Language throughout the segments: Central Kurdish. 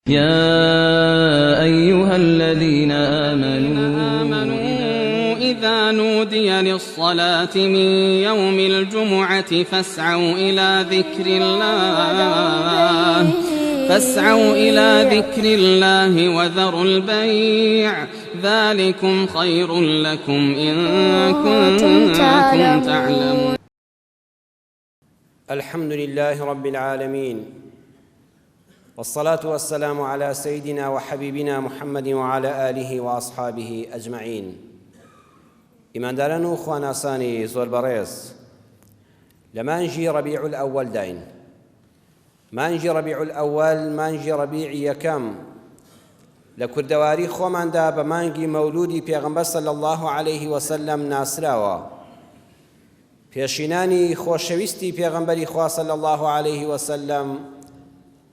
يا أيها الذين آمنوا إذا نودي للصلاة من يوم الجمعة فاسعوا إلى ذكر الله فاسعوا إلى ذكر الله وذروا البيع ذلكم خير لكم إن كنتم تعلمون. الحمد لله رب العالمين والصلاة والسلام على سيدنا وحبيبنا محمد وعلى آله وأصحابه أجمعين. ئیمانداران و خواناسانی زۆر بەڕێز، لە مانگی ڕەبیع الئەوەل داین. مانگی ڕەبیع الئەوەل، مانگی ڕەبیعی یەکەم، لە کوردەواری خۆماندا بە مانگی مەولودی پێغەمبەر صلی الله علیه وسلم ناسراوە. پێشینانی خۆشەویستی پێغەمبەری خوا صلی اللە علیه وسلم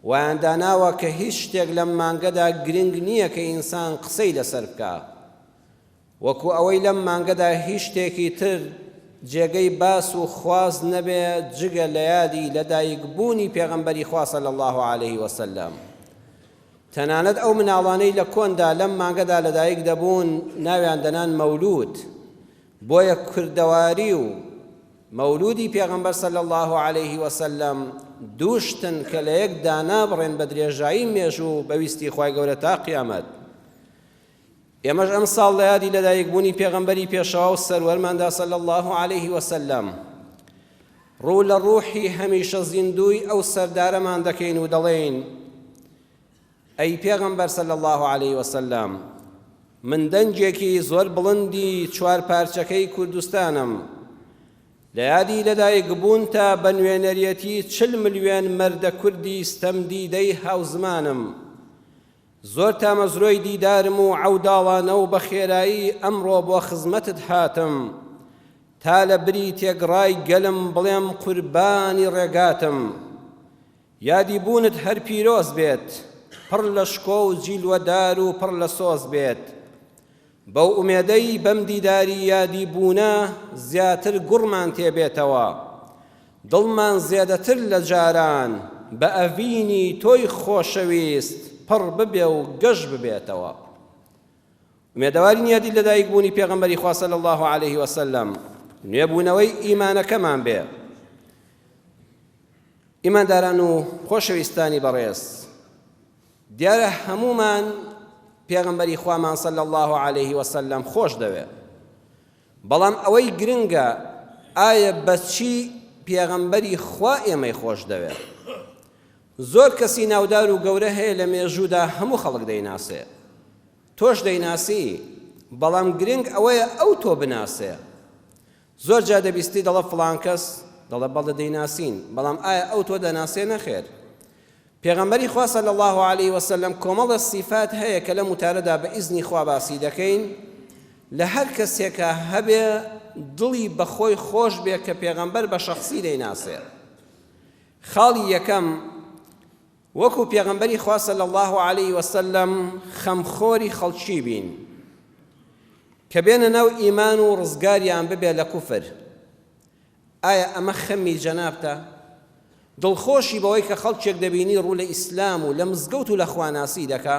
وایان داناوە کە هیچ شتێک لەم مانگەدا گرنگ نییە کە ئینسان قسەی لەسەر بکا، وەکو ئەوەی لەم مانگەدا هیچ شتێکی تر جێگەی باس و خواست نەبێ جگە لە یادی لەدایک بوونی پێغەمبەری خوا صلی اللە علیه وسلم. تەنانەت ئەو مناڵانەی لە کۆندا لەم مانگەدا لەدایک دەبوون ناویان دەنان مەولود، بۆیە کوردەواری و مەولودی پێغەمبەر صلی اللە علیه وسلم دوو شتن کە لە یەک دانابڕێن بە درێژایی مێژوو بە ویستی خوای گەورە تا قیامەت. ئێمەش ئەمساڵ لە یادی لەدایکبوونی پێغەمبەری پێشەوا و سەروەرماندا صلی اللە علیه وسلم ڕوو لە ڕوحی هەمیشە زیندووی ئەو سەردارەمان دەکەین و دەڵێین ئەی پێغەمبەر صلی اللە علیە وسلم من دەنگێکی زۆر بڵندی چوارپارچەکەی کوردستانم، لە یادی لەدایک بوونتا بە نوێنەریەتی 40 ملیۆن مەردە کوردی ستەمدیدەی هاوزمانم، زۆر تامەزرۆی دیدارم و عەوداڵانە و بە خێرایی ئەمڕۆ بۆ خزمەتت هاتم تا لە بری تێگڕای گەلم بڵێم قوربانی ڕێگاتم. یادی بوونت هەر پیرۆز بێت، پڕ لە شکۆ و جیلوەدار و پڕ لە سۆز بێت. بەو ئومێدەی بەم دیداری یادی بوونە زیاتر گوڕمان تێ بێتەوە، دڵمان زێدەتر لە جاران بە ئەڤینی تۆی خۆشەویست پڕ ببێ و گەش ببێتەوە. ئومێدەوارین یادی لەدایک بوونی پێغەمبەری خوا صلی اللە علیه وسلم نوێبوونەوەی ئیمانەکەمان بێ. ئیمانداران و خۆشەویستانی بەڕێز، دیارە هەموومان پێغەمبەری خوامان صلی الله علیه وسلم خۆش دەوێ، بەڵام ئەوەی گرنگە ئایا بەچی پێغەمبەری خوا ئێمەی خۆش دەوێ؟ زۆر کەسی ناودار و گەورە هەیە لە مێژوودا هەموو خەڵک دەیناسێ، تۆش دەیناسی، بەڵام گرنگ ئەوەیە ئەو تۆ بناسێ. زۆر جار دەبیستی دەڵێ فڵان کەس، دەڵێ بەڵێ دەیناسین، بەڵام ئایا ئەو تۆ دەناسێ؟ نەخێر. پێغەمبەری خوا صلی اللە علیه وسلم کۆمەڵە سیفات هەیە کە لەم وتارەدا بە ئیزنی خوا باسی دەکەین، لە هەر کەسێکا هەبێ دڵی بە خۆی خۆش بێ کە پێغەمبەر بە شەخسی دەیناسێ. خاڵی یەکەم، وەکو پێغەمبەری خوا صلی اللە علیه وسلم خەمخۆری خەڵکی بین کە بێنە ناو ئیمان و ڕزگاریان ببێ لە کوفر. ئایا ئەمە خەمی جەنابتە؟ دڵخۆشی بەوەی کە خەڵکێک دەبینی ڕوو لە ئیسلام و لە مزگەوت و لە خواناسی دەکا؟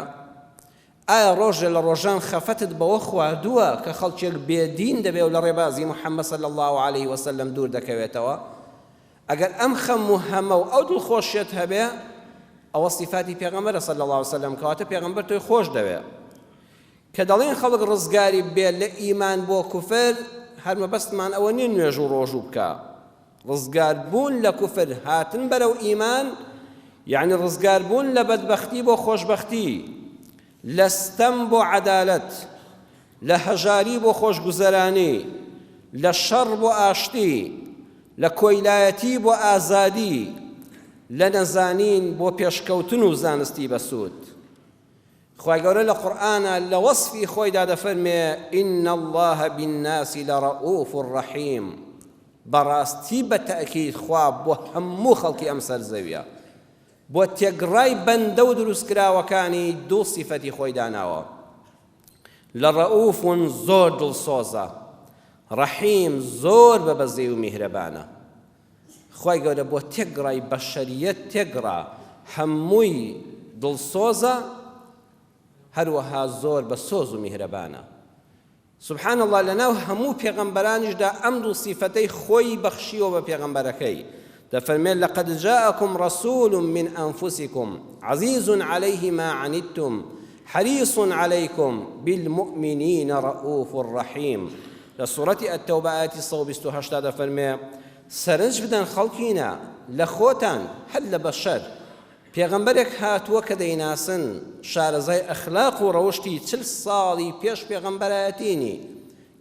ئایا ڕۆژێ لە ڕۆژان خەفەتت بەوە خواردووە کە خەڵکێک بێدین دەبێ و لە ڕێبازی محەممەد صلی اللە علیه وسلم دوور دەکەوێتەوە؟ ئەگەر ئەم خەم و هەمە و ئەو دڵخۆشیەت هەبێ ئەوە سیفاتی پێغەمبەرە صلی اللە علیه وسلم، کەواتە پێغەمبەر تۆی خۆش دەوێ. کە دەڵێن خەڵک ڕزگاری بێ لە ئیمان بۆ کوفر، هەر مەبەستمان ئەوە نییە نوێژ و ڕۆژوو بکا. ڕزگار بوون لە کوفر هاتن بەرەو ئیمان، یەعنی ڕزگار بوون لە بەدبەختی بۆ خۆشبەختی، لە ستەم بۆ عەدالەت، لە هەژاری بۆ خۆشگوزەرانی، لە شەڕ بۆ ئاشتی، لە کۆیلایەتی بۆ ئازادی، لە نەزانین بۆ پێشکەوتن و زانستی بەسوود. خوای گەورە لە قورئانا لە وەسفی خۆیدا دەفەرمێ، ان اللە بالناس لرءوف رحیم، بەڕاستی بە تەئکید خوا بۆ هەموو خەڵکی ئەم سەر زەویە، بۆ تێکڕای بەندە و دروستکراوەکانی دوو سیفەتی خۆی داناوە، لە رەئوف زۆر دڵسۆزە، رەحیم زۆر بە بەزەی و میهرەبانە. خوای گەورە بۆ تێکڕای بەشەریەت تێکڕا هەمووی دڵسۆزە، هەروەها زۆر بە سۆز و میهرەبانە. سبحان اللە لەناو هەموو پێغەمبەرانیشدا ئەم دوو سیفەتەی خۆی بەخشیوە بە پێغەمبەرەکەی دەفەرمێت لقد جاءکم رسول من انفسکم عزیز علیه ما عنتم حریص علیکم بالمؤمنین رؤوف رحیم لە سوڕەتی التوبە ئایەتی 128 دەفەرمێ سەرنج بدەن خەڵکینە لە خۆتان هەر لە بەشەر پێغەمبەرێک هاتووە کە دەیناسن، شارەزای ئەخلاق و ڕەوشتی چل ساڵی پێش پێغەمبەرایەتینی،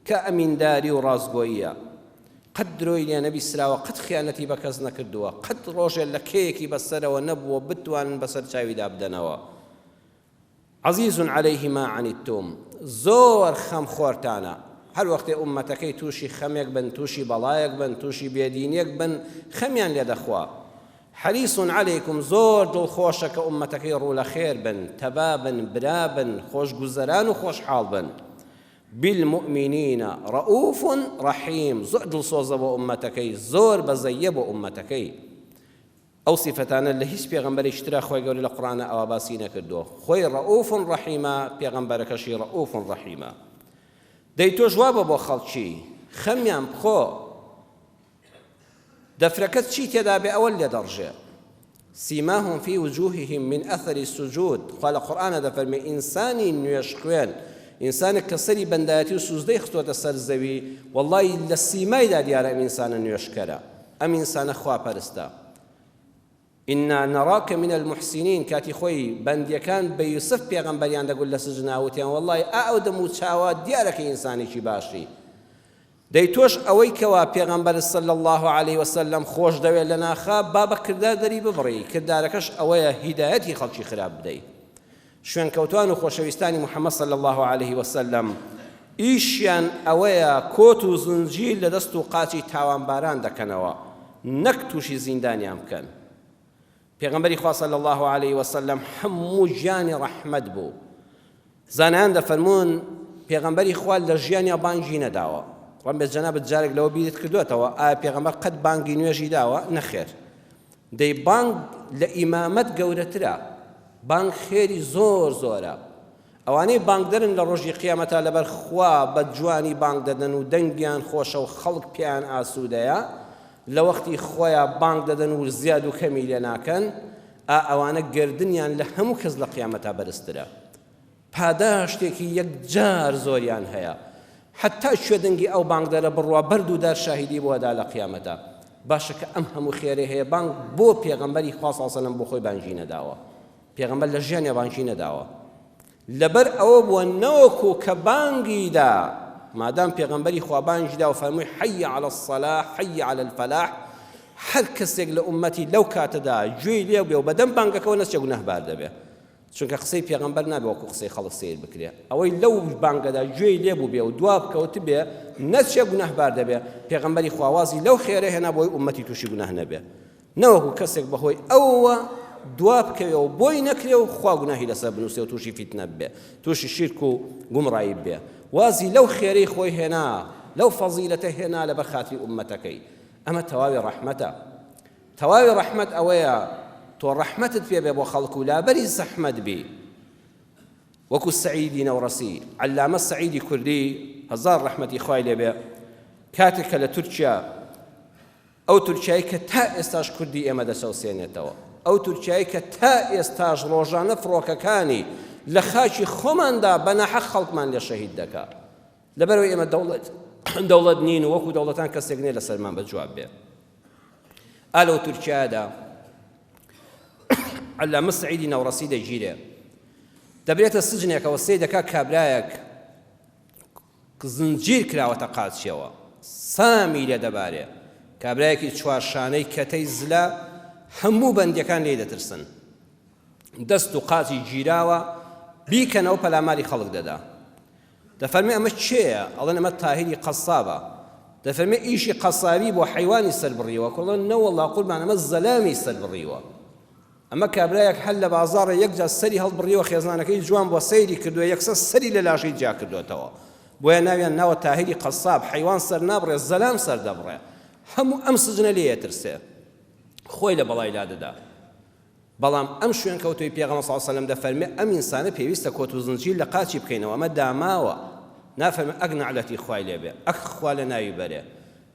کە ئەمینداری و ڕاستگۆییە. قەت درۆی لێ نەبیستراوە، قەت خیانەتی بە کەس نەکردووە، قەت ڕۆژێ لەکەیەکی بە سەرەوە نەبووە بتوانن بەسەر چاویدا بدەنەوە. عزیز علیه ما عنتم، زۆر خەم خۆرتانە، هەر وەختێ ئوممەتەکەی تووشی خەمێک بن، تووشی بەڵایەک بن، تووشی بێدینیەک بن، خەمیان لێ دەخوا. حریص علیکم، زۆر دڵخۆشە کە ئوممەتەکەی ڕوو لە خێر بن، تەبا بن، برا بن، خۆشگوزەران و خۆشحاڵ بن. بالمؤمنین رؤوف رحیم، زۆر دڵسۆزە بۆ ئوممەتەکەی، زۆر بەزەییە بۆ ئوممەتەکەی. ئەو سیفەتانە لە هیچ پێغەمبەرێکی ترا خوای گەورە لە قورئانا ئاوا باسی نەکردووە خۆی ڕەئوف ڕەحیمە پێغەمبەرەکەشی ڕەئوف ڕەحیمە دەی تۆش وابە بۆ خەڵکی خەمیان بخۆ دەفرەکەت چی تێدا بێ ئەوە لێ دەڕژێ سیماهم فی وجوههم من اثر السجود خوا لە قورئانا دەفەرمێ ئینسانی نوێژخوێن ئینسانێک کە سەری بەندایەتی و سوزدەی خستۆتە سەر زەوی وەڵڵی لە سیمایدا دیارە ئەم ئینسانە نوێژکەرە ئەم ئینسانە خواپەرستە. انا نراک من المحسنین کاتی خۆی بەندیەکان بە یوسف پێغەمبەریان دەگوت لە سجنا وتیان وەڵڵاهی ئا ئەو دەم و چاوە دیارە کە ئینسانێکی باشی. دەی تۆش ئەوەی کەوا پێغەمبەر صلی اللە علیە وسلم خۆش دەوێت لە ناخا با بە کردار دەری ببڕی کردارەکەش ئەوەیە هیدایەتی خەڵکی خراپ بدەی. شوێنکەوتوان و خۆشەویستانی محمد صلی اللە علیه وسلم ئیشیان ئەوەیە کۆت و زنجیر لە دەست و قاچی تاوانباران دەکەنەوە نەک تووشی زیندانیان بکەن. پێغەمبەری خوا صلی اللە علیه وسلم هەموو گیانی ڕەحمەت بوو. زانایان دەفەرموون پێغەمبەری خوا لە ژیانیا بانگی نەداوە. ڕەنبێ جەنابت جارێک لەوە بیرت کردوێتەوە ئایا پێغەمبەر قەت بانگی نوێژی داوە؟ نەخێر. دەی بانگ لە ئیمامەت گەورەترە بانگ خێری زۆر زۆرە ئەوانەی بانگدەرن لە ڕۆژی قیامەتا لەبەر خوا بە جوانی بانگ دەدەن و دەنگیان خۆشە و خەڵک پێیان ئاسوودەیە لە وەختی خۆیان بانگ دەدەن و زیاد و کەمی لێ ناکەن ئا ئەوانە گردنیان لە هەموو کەس لە قیامەتا بەرزترە پاداشتێکی یەکجار زۆریان هەیە حەتا کوێ دەنگی ئەو بانگدەرە بڕوا بەرد و دار شاهیدی بۆ ئەدا لە قیامەتا باشە کە ئەم هەموو خێرەی هەیە بانگ بۆ پێغەمبەری خوا صلی الله علیه و سلم بۆ خۆی بانگی نەداوە پێغەمبەر لە ژیانیا بانگی نەداوە لەبەر ئەوە بووە نەوەکو کە بانگی دا مادام پێغەمبەری خوا بانگی دا و فەرمووی حی علی الصلاة حی علی الفلاح هەر کەسێک لە ئوممەتی لەو کاتەدا گوێی لێ بێ و بەدەم بانگەکەوە نەچێ گوناهبار دەبێ چونکە قسەی پێغەمبەر نابێ وەکو قسەی خەڵک سەیر بکرێ ئەوەی لەو بانگەدا گوێی لێ بووبێ و دوا بکەوتبێ نەچێ گوناهبار دەبێ پێغەمبەری خوا وازی لەو خێرە هێنا بۆی ئوممەتی تووشی گوناه نەبێ نەوەکو کەسێک بەهۆی ئەوەوە دوا بکەوێ و بۆی نەکرێ و خوا گوناهی لەسەر بنووسێ و تووشی فیتنە ببێ تووشی شیرک و گومڕایی ببێ وازی لەو خێرەی خۆی هێنا لەو فەزیلەتە هێنا لەبەر خاتری ئوممەتەکەی ئەمە تەواوی ڕەحمەتە تەواوی ڕەحمەت ئەوەیە تۆ ڕەحمەتت پێ بێ بۆ خەڵک و لابەری زەحمەت بی وەکو سەعیدی نەوڕەسی عەلامە سەعیدی کوردی هەزار ڕەحمەتی خوای لێ بێ کاتێک کە لە تورکیا ئەو تورکیایی کە تا ئێستاش کوردی ئێمە دەچەوسێنێتەوە ئەو تورکیایی کە تا ئێستاش ڕۆژانە فڕۆکەکانی لە خاکی خۆماندا بە ناحەق خەڵکمان لێ شەهید دەکا لەبەرەوەی ئێمە دەوڵەت دەوڵەت نین و وەکو دەوڵەتان کەسێک نییە لەسەرمان بە جواب بێ ئا لەو تورکیادا عەلامە سەعیدی نەوڕەسی دەگیرێ دەبرێتە سجنێکەوە سەی دەکا کابرایەک زنجیر کراوەتە قاچیەوە سامی لێ دەبارێ کابرایەکی چوارشانەی کەتەی زلە هەموو بەندیەکان لێی دەترسن دەست و قاچی گیراوە بیکەنەوە پەلاماری خەڵک دەدا دەفەرمێ ئەمە کێیە؟ ئەڵێن ئەمە تاهیری قەسابە. دەفەرمێ ئیشی قەسابی بۆ حەیوانی سەر بڕیوە؟ کوڵن نەوەڵا قوربان ئەمە زەلامی سەر بڕیوە. ئەمە کابرایەک هەر لە بازاڕێ یەکجار سەری هەڵبڕیوە خێزانەکەی جوان بووە سەیری کردووە یەکسەر سەری لە لاشەی جیا کردووەتەوە. بۆیە ناویان ناوە تاهیری قەساب، حەیوان سەر نابڕێ زەلام سەر دەبڕێ. هەموو ئەم سجنە لێی ئەترسێ. خۆی لە بەڵای لادەدا. بەڵام ئەم شوێنکەوتووی پێغەمبەر صلی اللە علیە وسلم دەفەرمێ ئەم ئینسانە پێویستە کۆت و زنجیر لە قاچی بکەینەوە ئەمە داماوە نافەرمێ ئەک نەعلەتی خوای لێ بێ ئەک خوا لە ناوی بەرێ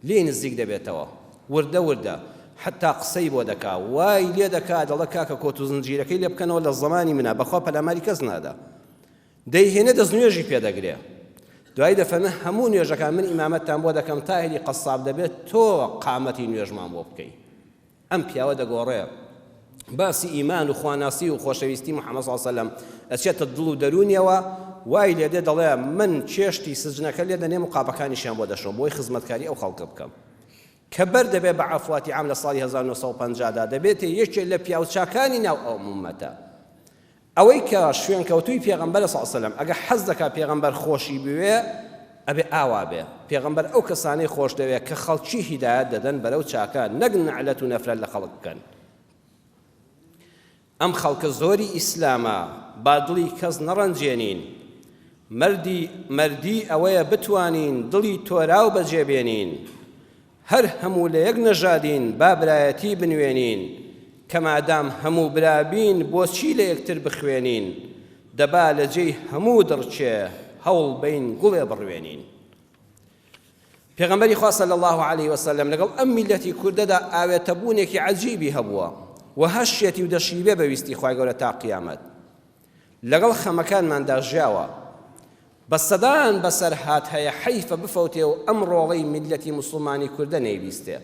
لێی نزیک دەبێتەوە وردە وردە حتا قسەی بۆ دەکا وای لێ دەکا دەڵێ کاکە کۆت و زنجیرەکەی لێ بکەنەوە لە زەمانی منە بەخوا پەلاماری کەس نادا دەیهێنێ دەست نوێژی پێ دەگرێ دوایی دەفەرمێ هەموو نوێژەکان من ئیمامەتتان بۆ دەکەم تاهری قەساب دەبێت تۆ قامەتی نوێژمان بۆ بکەی ئەم پیاوە دەگۆڕێ باسی ئیمان و خواناسی و خۆشەویستی محەممەد صلی الله علیه وسلم ئەچێتە دڵ و دەروونیەوە وای لێدێ دەڵێ من چێشتی سجنەکە لێ دەنێم و قاپەکانیشیان بۆ دەشۆم بۆی خزمەتکاری ئەو خەڵکە بکەم کە بەر دەبێ بە عەفواتی عام لە ساڵی 1950 دا دەبێتە یەکێ لە پیاوچاکانی ناو ئەو ئوممەتە ئەوەی کە شوێنکەوتووی پێغەمبەرە صلی اللە علیە وسلم ئەگەر حەز دەکا پێغەمبەر خۆشی بوێ ئەبێ ئاوا بێ پێغەمبەر ئەو کەسانەی خۆش دەوێ کە خەڵکی هیدایەت دەدەن بەرەو چاکە نەک نەعلەت و نەفرەت لە خەڵک بکەن ئەم خەڵکە زۆری ئیسلامە با دڵی کەس نەڕەنجێنین مەردی مەردی ئەوەیە بتوانین دڵی تۆراو بەجێ بێنین هەر هەموو لە یەک نەژادین با برایەتی بنوێنین کە مادام هەموو برا بین بۆچی لە یەکتر بخوێنین دەبا لە جێی هەموو دڕکێ هەوڵ بەین گوڵێ بڕوێنین. پێغەمبەری خوا صلی اللە علیه وسلم لەگەڵ ئەم میللەتی کوردەدا ئاوێتەبوونێکی عەجیبی هەبووە و هەشیەتی و دەشیبێ بە ویستی خوای گەورە تا قیامەت لەگەڵ خەمەکانماندا ژیاوە بە سەدان بەسەرهات هەیە حەیفە بفەوتێ و ئەم ڕۆڵەی میللەتی موسڵمانی کوردە نەیبیستێ.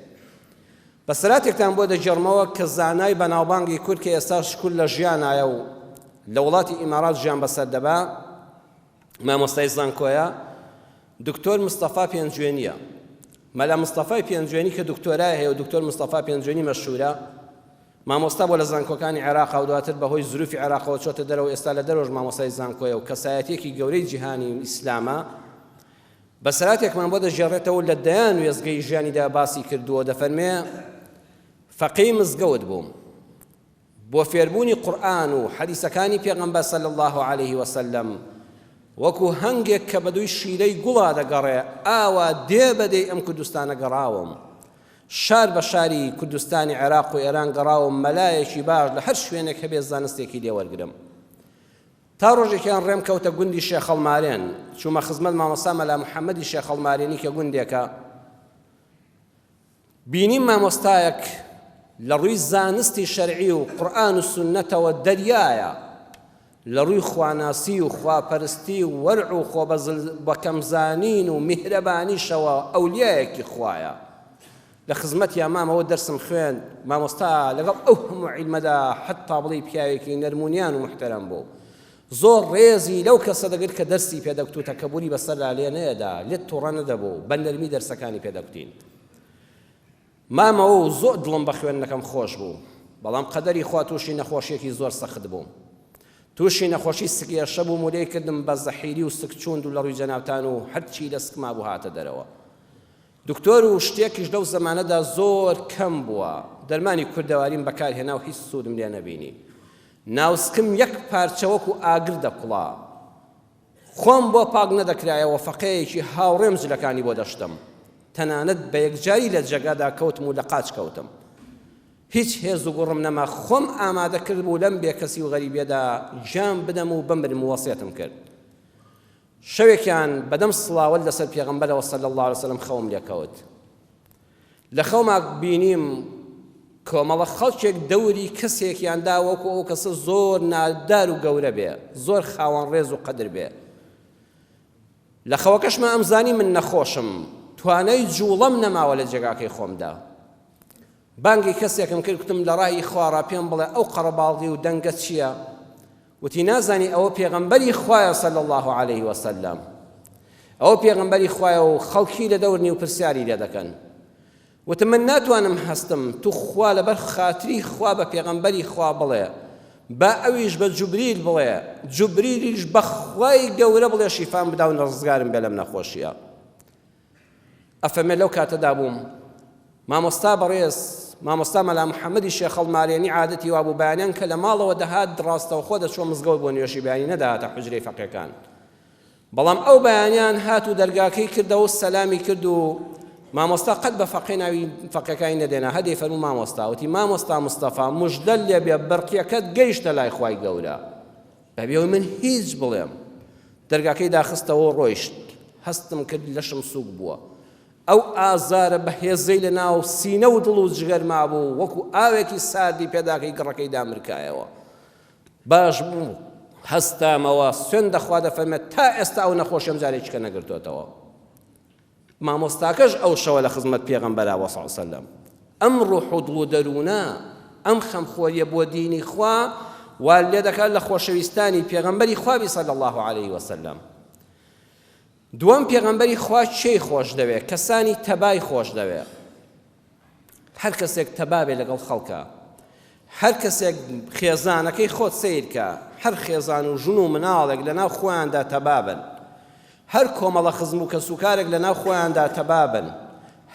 بەسەرهاتێکتان بۆ دەگێڕمەوە کە زانای بەناوبانگی کورد کە ئێستا شکور لە ژیانایە و لە وڵاتی ئیمارات ژیان بەسەر دەبا، مامۆستای زانکۆیە، دکتۆر مستەفا پێنجوێنییە. مەلا مستەفای پێنجوێنی کە دکتۆرای هەیە و دکتۆر مستەفا پێنجوێنی مەشهوورە، مامۆستا بووە لە زانکۆکانی عێراقا و دواتر بەهۆی زروفی عێراقەوە چۆتە دەرەوە ئێستا لە دەرەوەش مامۆستای زانکۆیە و کەسایەتیەکی گەورەی جیهانی ئیسلامە بەسەراتێکمان بۆ دەگێڕێتەوە لە دەیان وێستگەی ژیانیدا باسی کردووە دەفەرمێ فەقێی مزگەوت بووم بۆ فێربوونی قورئان و حەدیسەکانی پێغەمبەر صلی الله علیه وسلم وەکو هەنگێک کە بەدووی شیرەی گوڵا دەگەڕێ ئاوا دێ بەدێی ئەم کوردستانە گەڕاوم شار بە شاری کوردستانی عێراق و ئێران گەڕاوم مەلایەکی باش لە هەر شوێنێک هەبێ زانستێکی لێ وەرگرم. تا ڕۆژێکیان ڕێم کەوتە گوندی شێخەڵمارێن، چوومە خزمەت مامۆستا مەلا محەممەدی شێخەڵمارێنی کە گوندێکە، بینیم مامۆستایەک لە ڕووی زانستی شەرعی و قورئان و سوننەتەوە دەریایە، لە ڕووی خواناسی و خواپەرستی و وەرع و خۆ بەکەمزانین و میهرەبانیشەوە ئەولیایەکی خوایە. لە خزمەتیا مامەوە دەرسم خوێند، مامۆستا لەگەڵ ئەو هەموو عیلمەدا حەتتا بڵێی پیاوێکی نەرمونیان و موحتەرەم بوو. زۆر ڕێزی لەو کەسە دەگرت کە دەرسی پێ دەگوت و تەکەبوری بەسەردا لێ نەیەدا، لێت توڕە نەدەبوو، بە نەرمی دەرسەکانی پێ دەگوتین. مامەوە و زۆر دڵم بە خوێندنەکەم خۆش بوو، بەڵام قەدەری خوا تووشی نەخۆشییەکی زۆر سەخت بووم. تووشی نەخۆشی سکئێشە بووم و لێی کردم بە زەحیری و سکچوون دوو لە ڕووی جەنابتان و هەرچی لە سکما بوو هاتە دەرەوە. دکتۆر و شتێکیش لەو زەمانەدا زۆر کەم بووە، دەرمانی کوردەواریم بەکار هێنا و هیچ سوودم لێ نەبینی. ناوسکم یەک پارچە وەکوو ئاگر دەکوڵا. خۆم بۆ پاک نەدەکرایەوە فەقێیەکی هاوڕێم جلەکانی بۆ دەشتم تەنانەت بە یەکجاری لە جێگادا کەوتم و لە قاچ کەوتم هیچ هێز و گوڕم نەما خۆم ئامادە کردبوو لەم بێکەسی و غەریبیەدا گیان بدەم و بمرم و وەسێتم کرد شەوێکیان بەدەم سڵاوەت لەسەر پێغەمبەرەوە صلی الله علیه وسلم خەوم لێکەوت لە خەوما بینیم کۆمەڵە خەڵکێک دەوری کەسێکیان دا وەکو ئەو کەسە زۆر نادار و گەورە بێ زۆر خاوەن ڕێز و قەدر بێ لە خەوەکەشما ئەمزانی من نەخۆشم توانای جوڵەم نەماوە لە جێگاکەی خۆمدا بانگی کەسێکم کرد کوتم لە ڕای خواڕا پێم بڵێ ئەو قەرەباڵغی و دەنگە چییە؟ وتی نازانی ئەوە پێغەمبەری خوایە صلی الله علیه وسلم ئەوە پێغەمبەری خوایە و خەڵکی لە دەورنی و پرسیاری لێ دەکەن وتم من ناتوانم هەستم تو خوا لەبەر خاتری خوا بە پێغەمبەری خوا بڵێ با ئەویش بە جوبریل بڵێ جوبریلیش بە خوای گەورە بڵێ شیفام بدا و ڕزگارم بێ لەم نەخۆشیە ئەفەرمێ لەو کاتەدا بووم مامۆستا بەڕێز مامۆستا مەلا محەممەدی شێخەڵمارێنی عادەتی وابوو بەیانیان کە لە ماڵەوە دەهات ڕاستەوخۆ دەچووە مزگەوت بۆ نوێژی بەیانی نەدەهاتە حوجرەی فەقێکان بەڵام ئەو بەیانیان هات و دەرگاکەی کردەوە و سەلامی کرد و مامۆستا قەت بە فەقێ ناوی فەقێکانی نەدێنا هەر دەیفەرموو مامۆستا وتی مامۆستا مستەفا مژدەت لێ بێ بڕقیەکەت گەیشتە لای خوای گەورە بەبێ ئەوەی من هیچ بڵێم دەرگاکەی داخستەوە و ڕۆیشت هەستم کرد لەشم سووک بووە ئەو ئازارە بەهێزەی لە ناو سینە و دڵ و جگەر مابوو وەکو ئاوێکی ساردی پێداکەی گڕەکەی دامرکایەوە باش بوو هەستامەوە سوێن دەخوا دەفەرمێت تا ئێستا ئەو نەخۆشیەم جارێکیکە نەگرتۆتەوە مامۆستاکەش ئەو شەوە لە خزمەت پێغەمبەرا وە صلی سەلەم. ئەم ڕوح و دڵ و دەروونە، ئەم خەمخۆریە بۆ دینی خوا وا لێ دەکات لە خۆشەویستانی پێغەمبەری خوا بی صلی اللە علیه وسلم. دووەم پێغەمبەری خوا کێی خۆش دەوێ؟ کەسانی تەبای خۆش دەوێ. هەر کەسێک تەبا بێ لەگەڵ خەڵکا هەر کەسێک خێزانەکەی خۆت سەیرکە هەر خێزان و ژن و مناڵێک لەناو خۆیاندا تەبا بن هەر کۆمەڵە خزم و کەسوکارێک لەناو خۆیاندا تەبا بن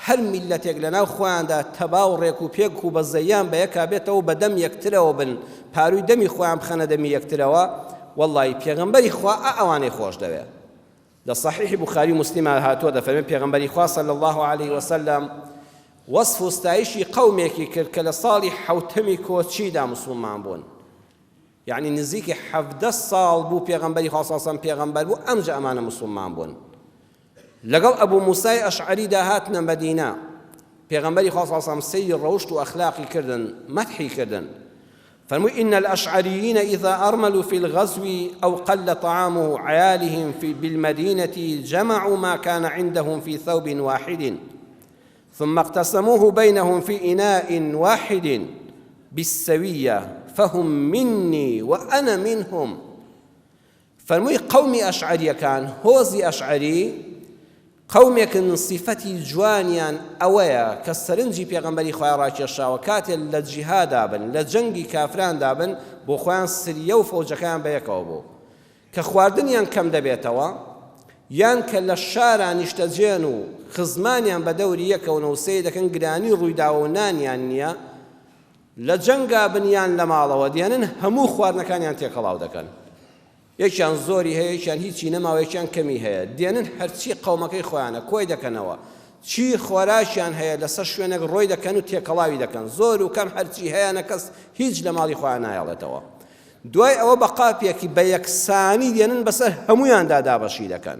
هەر میلەتێک لەناو خۆیاندا تەبا و ڕێک و پێک و بەزەیان بە یەکا بێتەوە بە دەم یەکترەوە بن پاروی دەمی خۆیان بخەنە دەمی یەکترەوە وەڵی پێغەمبەری خوا ئا ئەوانەی خۆش دەوێ لە صحیح بوخاری و موسلیما هاتووە دەفەرمێ پێغەمبەری خوا صلی اللە علیه وسلم وەصف و ستایشی قەومێکی کرد کە لە ساڵی حەوتەمی کۆچیدا مسوڵمان بوون یعنی نزیکی 17 ساڵ بوو پێغەمبەری خوا صلی اللە پێغەمبەر بوو ئەمجا ئەمانە مسوڵمان بوون لەگەڵ ئەبوو موسای ئەشعەریدا هاتنە مەدینە پێغەمبەری خوا صلی اللە سەیری ڕەوشت و ئەخلاقی کردن مەدحی کردن فەرمووی، ان الاشعریین اذا ارملوا فی الغزو او قل طعام عیالهم فی بالمدینة جمعوا ما کان عندهم فی ثوب واحد ثم اقتسموه بینهم فی اناء واحد بالسویة فهم منی وانا منهم. فەرمووی قەومی ئەشعەریەکان، هۆزی ئەشعەری، قەومێکن سیفەتی جوانیان ئەوەیە کە سەرنجی پێغەمبەری خوای ڕاکێشاوە کاتێ لە جیهادا بن لە جەنگی کافراندا بن بۆ خۆیان سریە و فەوجەکەیان بەیەکەوە بوو کە خواردنیان کەم دەبێتەوە یان کە لە شارا نیشتەجێن و خزمانیان بە دەوری یەکەون و سەیر دەکەن گرانی ڕوویداوە و نانیان نییە لە جەنگا بن یان لە ماڵەوە دێنن هەموو خواردنەکانیان تێکەڵاو دەکەن یەکیان زۆری هەیە یەکیان هیچی نەماوە یەکیان کەمی هەیە دێنن هەرچی قەومەکەی خۆیانە کۆی دەکەنەوە چی خۆراکیان هەیە لەسەر شوێنێک ڕۆی دەکەن و تێکەڵاوی دەکەن زۆر و کەم هەرچی هەیانە کەس هیچ لە ماڵی خۆیان نایەڵێتەوە دوای ئەوە بە قاپێکی بە یەکسانی دێنن بەسەر هەمویاندا دابەشی دەکەن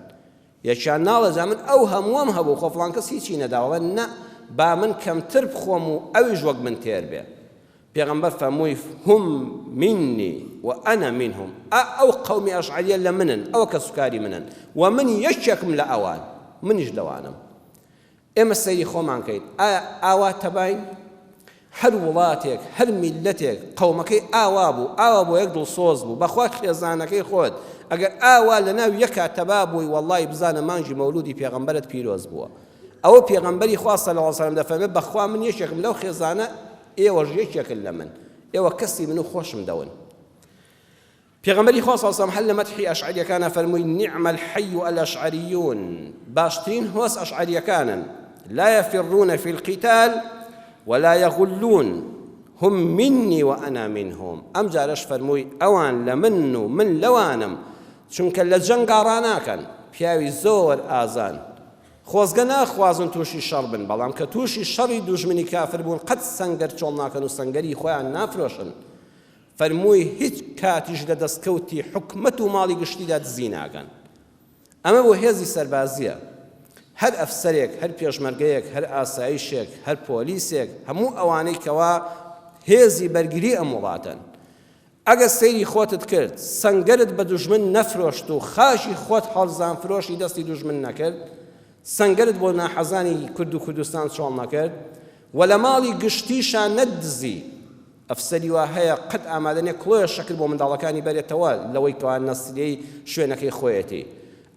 یەکیان ناڵێ جا من ئەو هەمووەم هەبوو خۆ فڵان کەس هیچی نەداوە نا با من کەمتر بخۆم و ئەویش وەک من تێر بێ پێغەمبەر فەرمووی هم منی و انا منهم ئا ئەو قەومی ئەشعەریە لە منن ئەوە کەسوکاری منن و من یەکێکم لە ئەوان منیش لەوانم ئێمە سەیری خۆمان کەین ئایا ئاوا تەباین؟ هەر وڵاتێک هەر میللەتێک قەومەکەی ئاوا بوو ئاوا بۆ یەک دڵسۆز بوو بەخوا خێزانەکەی خۆت ئەگەر ئاوا لەناو یەکا تەبا بووی وەڵڵاهی بزانە مانگی مەولودی پێغەمبەرت پیرۆز بووە ئەوە پێغەمبەری خوا صلی اللە علیه وسلم دەفەرمێ بەخوا من یەکێکم لەو خێزانە ئێوەش یەکێکن لە من ئێوە کەسی من و خۆشم دەون پێغەمبەری خوا صلی اللە علیە وسلم هەر لە مەدحی ئەشعەریەکانا فەرمووی نعم الحی الاشعریون باشترین هۆز ئەشعەریەکانن لا يفرون في القتال ولا يغلون هم مني وأنا منهم ئەم جارەش فەرمووی ئەوان لە من و من لەوانم چونکە لە جەنگا ڕاناکەن پیاوی زۆر ئازان خۆزگە ناخوازن تووشی شەڕ بن بەڵام کە تووشی شەڕی دوژمنی کافر بوون قەت سەنگەر چۆڵ ناکەن و سەنگەری خۆیان نافرۆشن فەرمووی هیچ کاتیش لە دەستکەوتی حکومەت و ماڵی گشتیدا دزی ناکەن. ئەمە بۆ هێزی سەربازییە. هەر ئەفسەرێک، هەر پێشمەرگەیەک، هەر ئاسایشێک، هەر پۆلیسێک، هەموو ئەوانەی کەوا هێزی بەرگری ئەم وڵاتەن. ئەگەر سەیری خۆتت کرد، سەنگەرت بە دوژمن نەفرۆشت و خاکی خۆت هەڵزانفرۆشی دەستی دوژمن نەکرد، سەنگەرت بۆ ناحەزانی کورد و کوردستان چۆڵ نەکرد و لە ماڵی گشتیشا نەتدزی، ئەفسەری وا هەیە قەت ئامادە نیە کڵۆیە شەکر بۆ منداڵەکانی بەرێتەوە لەوەی کەوا نەسریەی شوێنەکەی خۆیەتی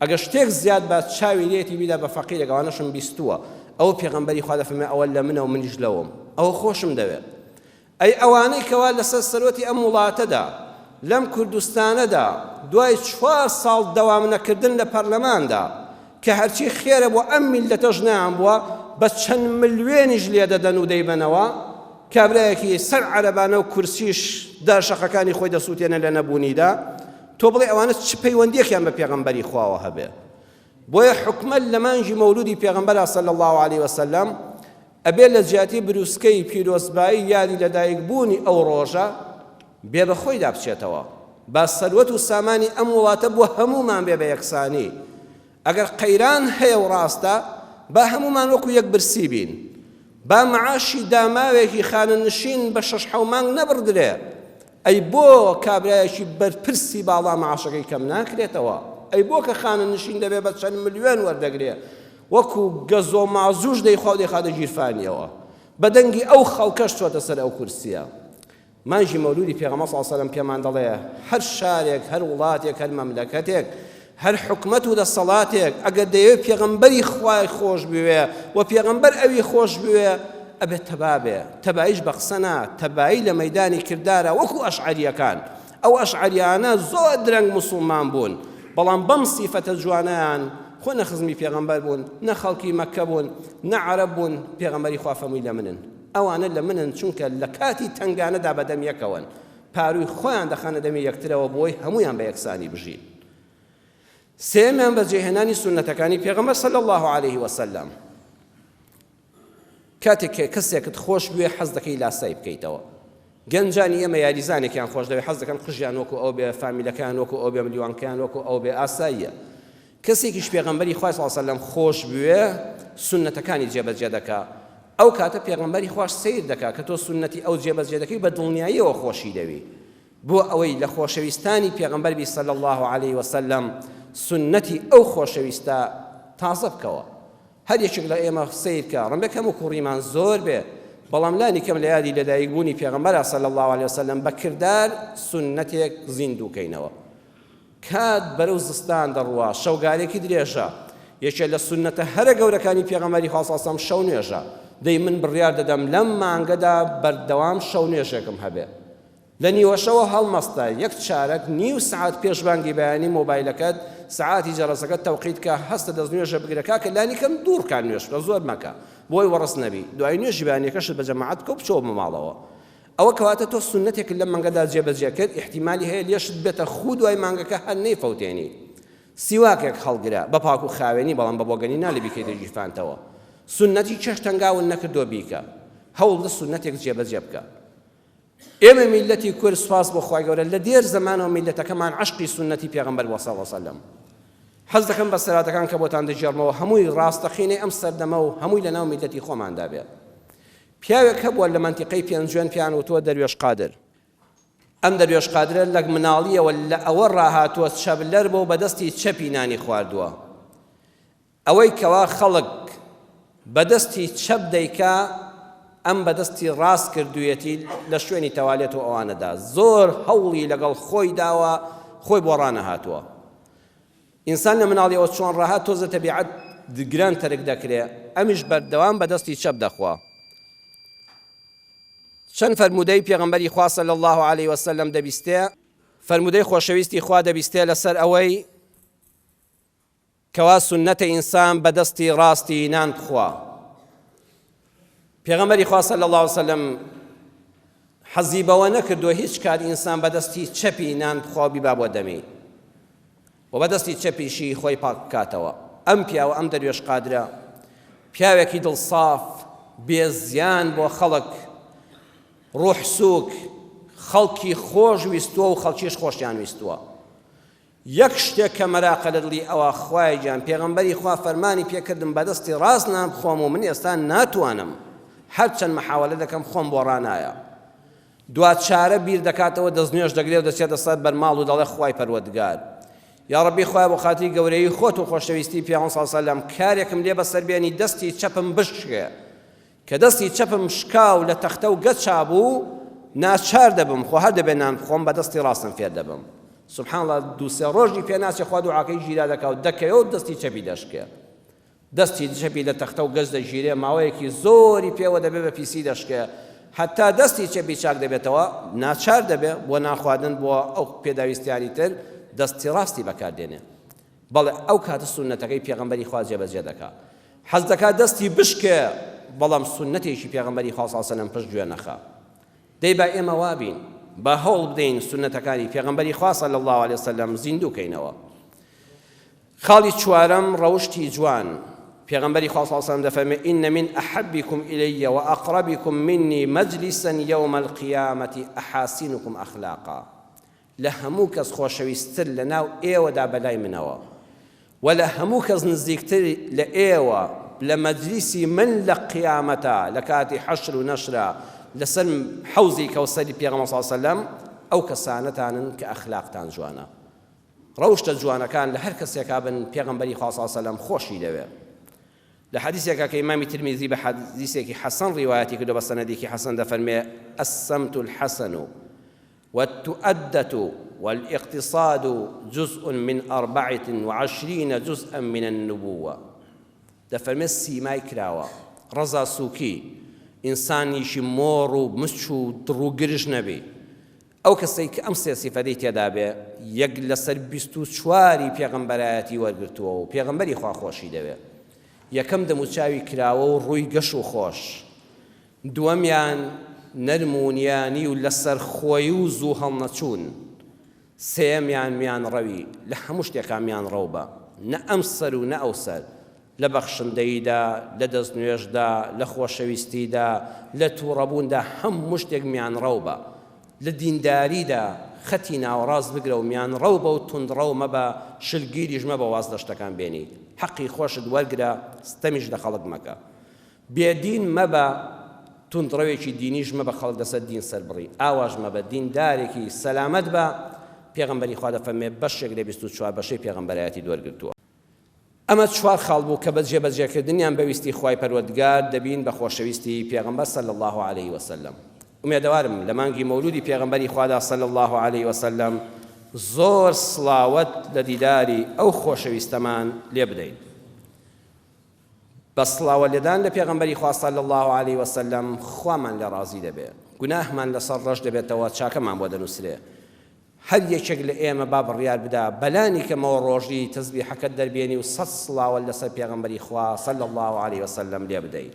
ئەگەر شتێک زیاد با چاوی لێتی بیدا بە فەقیرێک ئەوانەشم بیستووە ئەوە پێغەمبەری خوا دەفەرمێ ئەوە لە منە و منیش لەوم ئەوە خۆشم دەوێ ئەی ئەوانەی کەوا لەسەر سەرۆتی ئەم وڵاتەدا لەم کوردستانەدا دوای چوار ساڵ دەوام نەکردن لە پەرلەماندا کە هەرچی خێرە بۆ ئەم میللەتەش نەیانبووە بە چەند ملوێنیش لێدەدەن و دەیبەنەوە، کابرایەکی سەر عەرەبانە و کورسیش دارشەقەکانی خۆی دەسووتێنێ لە نەبوونیدا، تۆ بڵێ ئەوانە چ پەیوەندییەکیان بە پێغەمبەری خواوە هەبێ؟ بۆیە حکومەت لە مانگی مەولودی پێغەمبەرا صلی اللە علیە وسلم ئەبێ لە جیاتی بروسکەی پیرۆزبایی یادی لەدایک بوونی ئەو ڕۆژە بێ بە خۆیدا بچێتەوە. با سەروەت و سامانی ئەم وڵاتە بۆ هەموومان بێ بە یەکسانی. ئەگەر قەیران هەیە و ڕاستە با هەموومان وەکو یەک برسی بین. با معاشی داماوێکی خانەنشین بە شەش حەو مانگ نەبڕدرێ. ئەی بۆ کابرایەکی بەرپرسی باڵا معاشەکەی کەم ناکرێتەوە؟ ئەی بۆ کە خانەنشین دەبێ بە چەند ملیۆن وەردەگرێ وەکو گەزۆ مازوش دەیخوا و دەیخاتە گیرفانیەوە؟ بە دەنگی ئەو خەڵکەش چۆتە سەر ئەو کورسیە. مانگی مەولودی پێغەمبەر صلی اللە علیە وسلم پێمان دەڵێ هەر شارێک هەر وڵاتێک هەر مەملەکەتێک هەر حکومەت و دەسەڵاتێک ئەگەر دەیەوێت پێغەمبەری خوای خۆش بوێ و پێغەمبەر ئەوی خۆش بوێ ئەبێت تەبا بێ تەباییش بە قسە نا تەبایی لە مەیدانی کردارە وەکو ئەشعەریەکان ئەو ئەشعەریانە زۆر درەنگ موسڵمان بوون بەڵام بەم سیفەتە جوانەیان خۆ نە خزمی پێغەمبەر بوون نە خەڵکی مەککە بوون نە عەرەب بوون پێغەمبەری خوا فەرمووی لە منن ئەوانە لە منن چونکە لە کاتی تەنگانەدا بەدەم یەکەوەن پارووی خۆیان دەخەنە دەمی یەکترەوە بۆی هەموویان بە یەکسانی بژین. سێیەمیان بەجێهێنانی سوننەتەکانی پێغەمبەر صلی اللە علیه وسلم. کاتێک کە کەسێکت خۆش بوێ حەز دەکەی لاسای بکەیتەوە. گەنجانی ئێمە یاریزانێکیان خۆش دەوێت حەز دەکەن قژیان وەکو ئەو بێ، فامیلەکەیان وەکو ئەو بێ، ملیوانکەیان وەکو ئەو بێ، ئاساییە. کەسێکیش پێغەمبەری خوای صلی اللە علیه وسلم خۆش بوێ سوننەتەکانی جێبەجێ دەکا ئەو کاتە پێغەمبەری خواش سەیر دەکا کە تۆ سوننەتی ئەو جێبەجێ دەکەی بە دڵنیاییەوە خۆشی دەوی بۆ ئەوەی لە خۆشەویستانی پێغەمبەر بی صلی اللە علیه وسلم سوننەتی ئەو خۆشەویستە تازە بکەوە هەر یەکێک لە ئێمە سەیر کە ڕەنگە کەم و کوڕیمان زۆر بێ بەڵام لانی کەم لە یادی لەدایک بوونی پێغەمبەر صلی اللە علیه وسلم بە کردار سوننەتێک زیندوو کەینەوە کات بەرەو زستان دەڕوا، شەوگارێکی درێژە، یەکێ لە سوننەتە هەرە گەورەکانی پێغەمبەری خوا صلی اللە علیە وسلم شەو نوێژە، دەی من بڕیار دەدەم لەم مانگەدا بەردەوام شەو نوێژێکم هەبێ. لە نیوەشەوە هەڵمەستە، یەک چارەک، نیو سەعات پێش بانگی بەیانی مۆبایلەکەت، سەعاتی جەرەسەکەت تەوقیت کە، هەستە دەست نوێژە بگرە کاکە لانی کەم دوو ڕکات نوێژ بکە زۆر مەکە، بۆی وەڕس نەبی، دوای نوێژی بەیانیەکەشت بە جەماعەت بکە و بچۆوە بۆ ماڵەوە. ئەوە کەواتە تۆ سوننەتێکت لەم مانگەدا جێبەجێ کرد ئیحتیمالی هەیە لێشت بێتە خوو دوای مانگەکە هەر نەیفەوتێنی. سیواکێک هەڵگرە بە پاک و خاوێنی بەڵام بە بۆگەنی نا لە بیکەیتە گیرفانتەوە. سوننەتی چێشت تەنگاون نەکردووە بیکە. هەوڵبدە سوننەتێک جێبەجێ بکە. ئێمە میللەتی کورد سوپاس بۆ خوای گەورە لە دێر زەمانەوە میللەتەکەمان عەشقی سوننەتی پێغەمبەر بووە صلی اللە علیە وسلم. حەز دەکەم بەسەرهاتەکان کە بۆتان دەگێڕمەوە هەمووی ڕاستەقینەی ئەم سەردەمە و هەمووی لەناو میللەتی خۆماندا بێ. پیاوێک هەبووە لە مەنتیقەی پێنجوێن پێیان وتووە دەروێش قادر. ئەم دەروێش قادرە لە مناڵییەوە لە ئەوە ڕاهاتووە چەبلەر بووە و بە دەستی چەپی نانی خواردووە. ئەوەی کەوا خەڵک بە دەستی چەپ دەیکا ئەم بە دەستی ڕاست کردوویەتی لە شوێنی تەوالێت و ئەوانەدا. زۆر هەوڵی لەگەڵ خۆی داوە خۆی بۆ ڕانەهاتووە. ئینسان لە مناڵیەوە چۆن ڕاهات تۆزە تەبیعەت گران تەرک دەکرێ ئەمیش بەردەوام بە دەستی چەپ دەخوا. چەند فەرموودەی پێغەمبەری خوا صلی اللە علیە وسلم دەبیستێ، فەرموودەی خۆشەویستی خوا دەبیستێ لەسەر ئەوەی کەوا سوننەتە ئینسان بە دەستی ڕاستی نان بخوا. پێغەمبەری خوا صلی اللە علیە وسلم حەزی بەوە نەکردووە هیچ کات ئینسان بە دەستی چەپی نان بخوا و بیبا بۆ دەمی و بە دەستی چەپیشی خۆی پاک بکاتەوە. ئەم پیاوە ئەم دەروێش قادرە پیاوێکی دڵساف بێ زیان بۆ خەڵک ڕوح سووک خەڵکی خۆش ویستووە و خەڵکیش خۆشیان ویستووە. یەک شتێک کە مەراقە لە دڵی ئەوە خوایە گیان پێغەمبەری خوا فەرمانی پێ کردم بە دەستی ڕاست نان بخۆم و من ئێستا ناتوانم هەرچەند مەحاوەلە دەکەم خۆم بۆ ڕانایە دوا چارە بیر دەکاتەوە دەستنوێژ دەگرێ و دەچێتە سەر بەرماڵ و دەڵێ خوای پەروەردگار یا ڕەبی خوایە بۆ خاتری گەورەیی خۆت و خۆشەویستی پێغەمبەر صلی الله علیه و سلم کارێکم لێ بەسەر بێنی دەستی چەپم بشکێ کە دەستی چەپم شکا و لە تەختە و گەچا بوو، ناچار دەبم، خۆ هەر دەبێ نان بخۆم، بە دەستی ڕاستم فێر دەبم. سبحان اللە دوو سێ ڕۆژی پێ ناچێ خوا دوعاکەی گیرا دەکا و دەکەوێ و دەستی چەپی دەشکێ. دەستی چەپی لە تەختە و گەچ دەگیرێ، ماوەیەکی زۆری پێوە دەبێ بە پیسی دەشکێ، هەتا دەستی چەپی چاک دەبێتەوە، ناچار دەبێ بۆ نان خواردن بۆ ئەو پێداویستیانی تر دەستی ڕاستی بەکار دێنێ. بەڵێ ئەو کاتە سوننەتەکەی پێغەمبەری خوا جێبەجێ دەکا. حەز دەکا دەستی بشکێ بەڵام سوننەتێکی پێغەمبەری خوا صلی اللە علیه و سلم پشت گوێ نەخا. دەی با ئێمە وابین، با هەوڵ بدەین سوننەتەکانی پێغەمبەری خوا صلی اللە علیه و سلم زیندوو کەینەوە. خاڵی چوارەم، ڕەوشتی جوان، پێغەمبەری خوا صلی اللە علیە وسلم دەفەرمێ، ان من احبکم الی واقربکم منی مجلسا یوم القیامە احاسنکم اخلاقا، لە هەموو کەس خۆشەویستتر لە ناو ئێوەدا بەلای منەوە و لە هەموو کەس نزیکتر لە ئێوە لە مەجلیسی من لە قیامەتا لە کاتی حەشر و نەشرا لەسەر حەوزی کەوسەری پێغەمبەر صلی اللە علیە وسلم ئەو کەسانەتانن کە ئەخلاقتان جوانە. ڕەوشتە جوانەکان لە هەر کەسێکا بن پێغەمبەری خوا صلی اللە علیە وسلم خۆشی دەوێ. لە حەدیسێکا کە ئیمامی ترمیزی بە حەدیسێکی حەسەن ڕیوایەتی کردووە بە سەنەدێکی حەسەن دەفەرمێ السمت الحسن والتؤدة والاقتصاد جزء من أربعة وعشرين جزءا من النبوة دەفەرمێ سیمای کراوە ڕەزا سووکی ئینسانیشی مۆڕ و مچ و دڕ و گرژ نەبی ئەو کەسەی کە ئەم سێ سیفەتەی تێدا بێ یەک لەسەر 24ی پێغەمبەرایەتی وەرگرتووە و پێغەمبەری خوا خۆشی دەوێ. یەکەم دەموچاوی کراوە و ڕووی گەش و خۆش. دووەمیان نەرم و نیانی و لەسەرخۆی و زوو هەڵنەچوون. سێیەمیان میانڕەوی، لە هەموو شتێکا میانڕەو بە، نە ئەم سەر و نە ئەو سەر. لە بەخشندەییدا، لە دەستنوێژدا، لە خۆشەویستیدا، لە تووڕەبووندا هەموو شتێک میانڕەو بە. لە دینداریدا خەتی ناوەڕاست بگرە و میانڕەو بە و توندڕەو مەبە، شلگیریش مەبە واز لە شتەکان بێنی. حەقی خۆشت وەرگرە، ستەمیش لە خەڵک مەکە. بێ دین مەبە، توندڕەوێکی دینیش مەبە خەڵک لەسەر دین سەربڕی، ئاواش مەبە، دیندارێکی سەلامەت بە، پێغەمبەری خوا دەفەرموێ بەشێک لە 24 بەشەی پێغەمبەرایەتی وەرگرتووە. ئەمە چوار خاڵ بوو کە بە جێبەجێکردنیان بە ویستی خوای پەروەردگار دەبین بە خۆشەویستی پێغەمبەر صلی اللە علیه وسلم. ئومێدەوارم لە مانگی مەولودی پێغەمبەری خوادا صلی اللە علیه وسلم زۆر سڵاوەت لە دیداری ئەو خۆشەویستەمان لێ بدەین. بە سڵاوە لێدان لە پێغەمبەری خوا صلی اللە علیه وسلم خوامان لێ ڕازی دەبێ، گوناهمان لەسەر ڕەش دەبێتەوە، چاکەمان بۆ دەنووسرێ. هەر یەکێک لە ئێمە با بڕیار بدا بەلانی کەمەوە ڕۆژی تەزبیحەکەت دەربێنی و سەت سڵاوەت لەسەر پێغەمبەری خوا صلی اللە علیە وسلم لێ بدەی.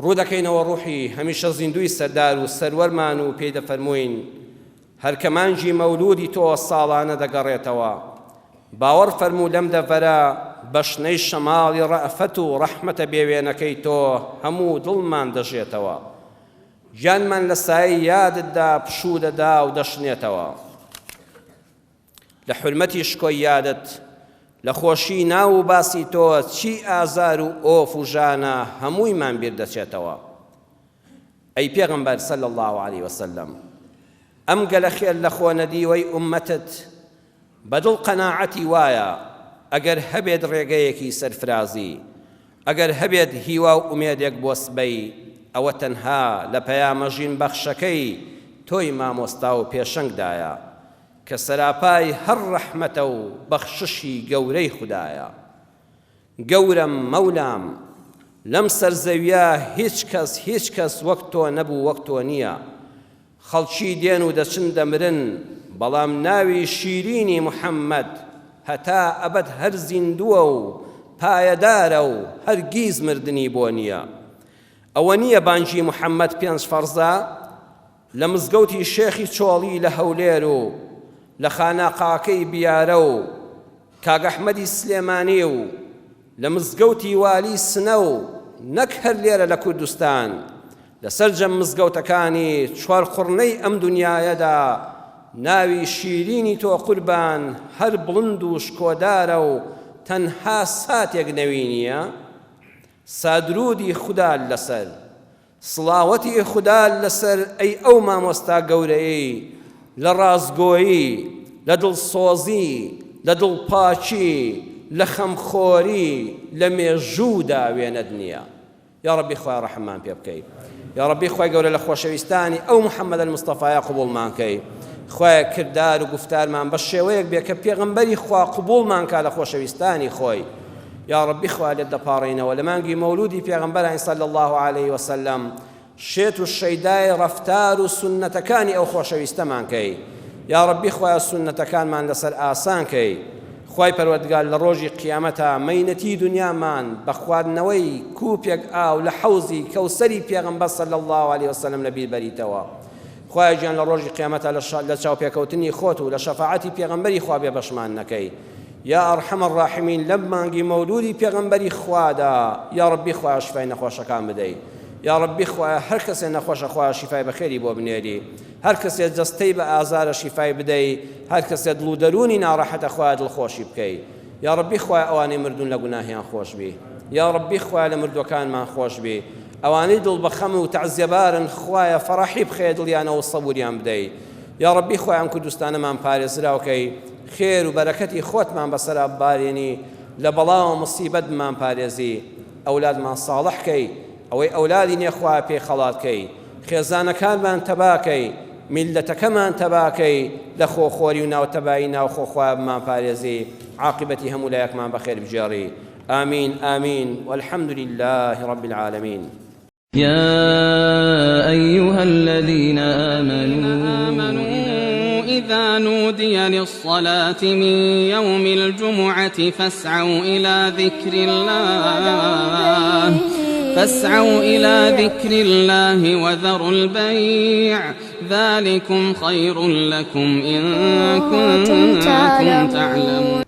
ڕوو دەکەینەوە ڕوحی هەمیشە زیندووی سەردار و سەروەرمان و پێی دەفەرمووین هەر کە مانگی مەولوودی تۆ ساڵانە دەگەڕێتەوە باوەڕ فەرموو لەم دەڤەرە بە شنەی شەماڵی ڕەئفەت و ڕەحمەتە بێوێنەکەی تۆ هەموو دڵمان دەژێتەوە. گیانمان لە سایەی یادتدا پشوو دەدا و دەشنێتەوە. لە حورمەتی شکۆی یادت، لە خۆشی ناو و باسی تۆ چی ئازار و ئۆف و ژانە هەموویمان بیر دەچێتەوە. ئەی پێغەمبەر صلی اللە علیە وسلم، ئەم گەلە خێر لەخۆ نەدیوەی ئوممەتت بە دڵ قەناعەتی وایە ئەگەر هەبێت ڕێگەیەکی سەرفرازی، ئەگەر هەبێت هیوا و ئومێدێک بۆ سبەی، ئەوە تەنها لە پەیامە ژینبەخشەکەی تۆی مامۆستا و پێشەنگدایە، کە سەراپای هەر ڕەحمەتە و بەخششی گەورەی خودایە. گەورەم مەولام، لەم سەر زەویە هیچ کەس هیچ کەس وەک تۆ نەبوو وەک تۆ نییە. خەڵکی دێن و دەچن دەمرن، بەڵام ناوی شیرینی محەممەد هەتا ئەبەد هەر زیندووە و پایەدارە و هەرگیز مردنی بۆ نییە. ئەوە نییە بانگی محەممەد پێنج فەرزە؟ لە مزگەوتی شێخی چۆڵی لە هەولێر و لە خاناقاکەی بیارە و کاک ئەحمەدی سلێمانی و لە مزگەوتی والی سنە و نەک هەر لێرە لە کوردستان لە سەرجەم مزگەوتەکانی چوارقوڕنەی ئەم دنیایەدا ناوی شیرینی تۆ قوربان هەر بڵند و شکۆدارە و تەنها ساتێک نەوی نییە سادروودی خودا لەسەر سڵاوەتی خودا لەسەر ئەی ئەو مامۆستا گەورەیەی لە ڕاستگۆیی، لە دڵسۆزی، لە دڵپاکی، لە خەمخۆری، لە مێژوودا وێنەت نییە. یاڕەبی خوایە ڕەحممان پێ بکەی. یاڕەبی خوای گەورە لە خۆشەویستانی ئەو محمد المصطفی قبوڵمان کەی. خوایە کردار و گوفتارمان بە شێوەیەک بێ کە پێغەمبەری خوا قبوڵمان کا لە خۆشەویستانی خۆی. یاڕەبی خوا لێت دەپاڕێینەوە لە مانگی مەولودی پێغەمبەرانی صلی اللە علیه وسلم شێت و شەیدای ڕەفتار و سوننەتەکانی ئەو خۆشەویستەمان کەی یاڕەبی خوایە سوننەتەکانمان لەسەر ئاسان کەی خوای پەروەردگار لە ڕۆژی قیامەتا مەینەتی دنیامان بە خواردنەوەی کوپێک ئاو لە حەوزی کەوسەری پێغەمبەر صلی اللە علیه وسلم لەبیر بەریتەوە خوایە گیان لە ڕۆژی قیامەتا لە چاوپێکەوتنی خۆت و لە شەفاعەتی پێغەمبەری خوا بێبەشمان نەکەی. یا ارحم الراحمین لەم مانگی مەولودی پێغەمبەری خوادا یا ربی خوایە شفای نەخۆشەکان بدەی یا ربی خوایە هەر کەسێ نەخۆشە خوایە شیفای بەخێری بۆ بنێری هەر کەسێ جەستەی بە ئازارە شیفای بدەی هەر کەسێ دڵ و دەروونی ناڕەحەتە خوایە دڵخۆشی بکەی یا ربی خوایە ئەوانەی مردوون لە گوناهیان خۆش بی یا ربی خوایە لە مردووەکانمان خۆش بی ئەوانەی دڵ بەخەم و تەعزیەبارن خوایە فەڕەحی بخەیە دڵیانەوە و سەبوریان بدەی یاڕەبی خوایە ئەم کوردستانەمان پارێزراو کەی خێر و بەرەکەتی خۆتمان بەسەرا ببارێنی لە بەڵا و مصیبەت بمان پارێزی ئەولادمان ساڵح کەی ئەوەی ئەولادی نیە خوایە پێی خەڵات کەی خێزانەکانمان تەبا کەی میللەتەکەمان تەبا کەی لە خۆخۆری و ناوتەبایی ناوخۆ خوایە بمان پارێزی عاقبەتی هەموو لایەکمان بەخێر بگێڕی آمین آمین والحمد لله رب العالمین. يا أيها الذين آمنوا إذا نودي للصلاة من يوم الجمعة فاسعوا إلى ذكر الله فاسعوا إلى ذكر الله وذروا البيع ذلكم خير لكم إن كنتم تعلمون.